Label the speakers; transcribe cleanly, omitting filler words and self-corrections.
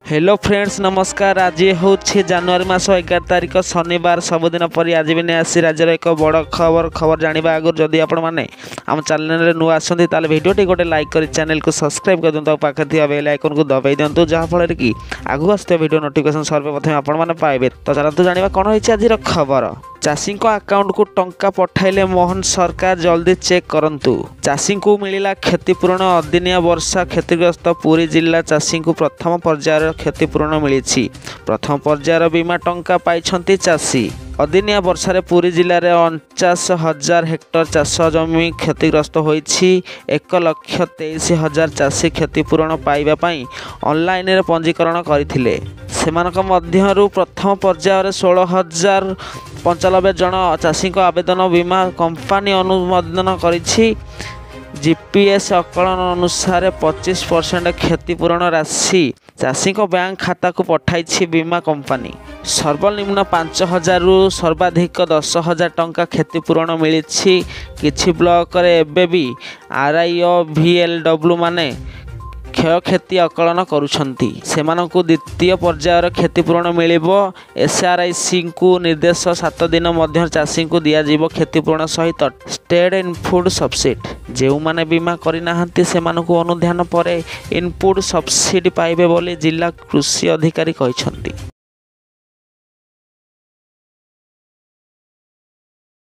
Speaker 1: Hello friends, ନମସ୍କାର। ଆଜି ହେଉଛି ଜାନୁଆରୀ ମାସ 11 ତାରିଖ, ଶନିବାର। ସବୁଦିନ ପରି ଆଜି ବି ନେଇ ଆସି ରାଜ୍ୟର ଏକ ବଡ଼ ଖବର। ଖବର ଜାଣିବା ଆଗରୁ ଯଦି ଆପଣମାନେ ଆମ ଚ୍ୟାନେଲରେ ନୂଆ ଆସନ୍ତି, ତାହେଲେ ଭିଡ଼ିଓଟି ଗୋଟେ ଲାଇକ୍ କରି ଚ୍ୟାନେଲକୁ ସବସ୍କ୍ରାଇବ୍ କରିଦିଅନ୍ତୁ ଆଉ ପାଖରେ ଥିବା ବେଲ୍ ଆଇକନ୍କୁ ଦବାଇ ଦିଅନ୍ତୁ, ଯାହାଫଳରେ କି ଆଗକୁ ଆସୁଥିବା ଭିଡ଼ିଓ ନୋଟିଫିକେସନ୍ ସର୍ବପ୍ରଥମେ ଆପଣମାନେ ପାଇବେ। ତ ଚାଲନ୍ତୁ ଜାଣିବା କ'ଣ ରହିଛି ଆଜିର ଖବର। ଚାଷୀଙ୍କ ଆକାଉଣ୍ଟକୁ ଟଙ୍କା ପଠାଇଲେ ମୋହନ ସରକାର, ଜଲ୍ଦି ଚେକ୍ କରନ୍ତୁ। ଚାଷୀଙ୍କୁ ମିଳିଲା କ୍ଷତିପୂରଣ। ଅଦିନିଆ ବର୍ଷା କ୍ଷତିଗ୍ରସ୍ତ ପୁରୀ ଜିଲ୍ଲା ଚାଷୀଙ୍କୁ ପ୍ରଥମ ପର୍ଯ୍ୟାୟର କ୍ଷତିପୂରଣ ମିଳିଛି। ପ୍ରଥମ ପର୍ଯ୍ୟାୟର ବୀମା ଟଙ୍କା ପାଇଛନ୍ତି ଚାଷୀ। ଅଦିନିଆ ବର୍ଷାରେ ପୁରୀ ଜିଲ୍ଲାରେ 49,000 ହେକ୍ଟର ଚାଷ ଜମି କ୍ଷତିଗ୍ରସ୍ତ ହୋଇଛି। 1,23,000 ଚାଷୀ କ୍ଷତିପୂରଣ ପାଇବା ପାଇଁ ଅନଲାଇନରେ ପଞ୍ଜୀକରଣ କରିଥିଲେ। ସେମାନଙ୍କ ମଧ୍ୟରୁ ପ୍ରଥମ ପର୍ଯ୍ୟାୟରେ 16,095 ଜଣ ଚାଷୀଙ୍କ ଆବେଦନ ବୀମା କମ୍ପାନୀ ଅନୁମୋଦନ କରିଛି। ଜିପିଏସ୍ ଆକଳନ ଅନୁସାରେ 25% କ୍ଷତିପୂରଣ ରାଶି ଚାଷୀଙ୍କ ବ୍ୟାଙ୍କ ଖାତାକୁ ପଠାଇଛି ବୀମା କମ୍ପାନୀ। ସର୍ବନିମ୍ନ 5,000ରୁ ସର୍ବାଧିକ 10,000 ଟଙ୍କା କ୍ଷତିପୂରଣ ମିଳିଛି। କିଛି ବ୍ଲକରେ ଏବେ ବି ଆର୍ I O V L W ମାନେ କ୍ଷୟକ୍ଷତି ଆକଳନ କରୁଛନ୍ତି। ସେମାନଙ୍କୁ ଦ୍ୱିତୀୟ ପର୍ଯ୍ୟାୟର କ୍ଷତିପୂରଣ ମିଳିବ। ଏସ୍ଆର୍ଆଇସିଙ୍କୁ ନିର୍ଦ୍ଦେଶ, 7 ଦିନ ମଧ୍ୟରେ ଚାଷୀଙ୍କୁ ଦିଆଯିବ କ୍ଷତିପୂରଣ ସହିତ ଷ୍ଟେଟ୍ ଇନପୁଟ୍ ସବସିଡି। ଯେଉଁମାନେ ବୀମା କରିନାହାନ୍ତି, ସେମାନଙ୍କୁ ଅନୁଧ୍ୟାନ ପରେ ଇନପୁଟ୍ ସବସିଡି ପାଇବେ ବୋଲି ଜିଲ୍ଲା କୃଷି ଅଧିକାରୀ କହିଛନ୍ତି।